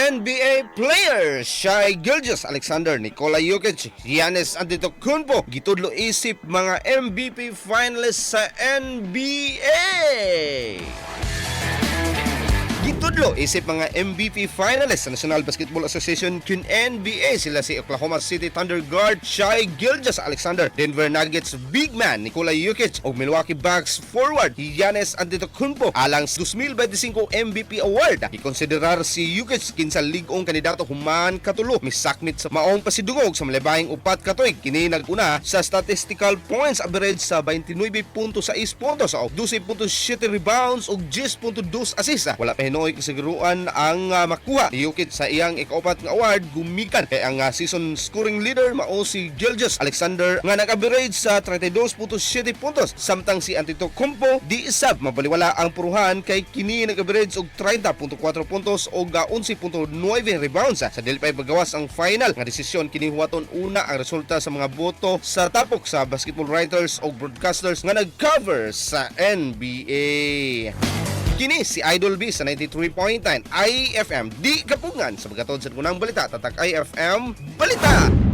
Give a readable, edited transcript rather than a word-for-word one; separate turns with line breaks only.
NBA players Shai Gilgeous-Alexander, Nikola Jokic, Giannis Antetokounmpo gitudlo isip mga MVP finalists sa NBA. Gitudlo isip mga MVP finalists sa National Basketball Association kun NBA sila si Oklahoma City Thunder guard Shai Gilgeous-Alexander, Denver Nuggets big man Nikola Jokic ug Milwaukee Bucks forward Giannis Antetokounmpo alang sa 2025 MVP Award. Gikonsiderar si Jokic kinsa lig-ong kandidato human katulo misakmit sa maong pasidungog sa malabayng 4 ka tuig. Kini nag-una sa statistical points average sa 29.6 puntos o 12.7 rebounds ug 10.2 assists. Wala pa hinuoy kasiguruan ang makuha ni Jokic sa iyang ikaupat nga award gumikan kay ang season scoring leader mao si Gilgeous Alexander nga nag-average sa 32.7 puntos, samtang si Antetokounmpo di isab mabaliwala ang puruhan kay kini nag-average og 30.4 puntos og 11.9 rebounds. Sa dili pa magawas ang final nga desisyon, kini huwaton una ang resulta sa mga boto sa tapok sa basketball writers o broadcasters nga nag-cover sa NBA. Kini si Idol B sa 93.9 IFM. Di kapungan sa pagkatod sa unang balita. Tatak IFM Balita!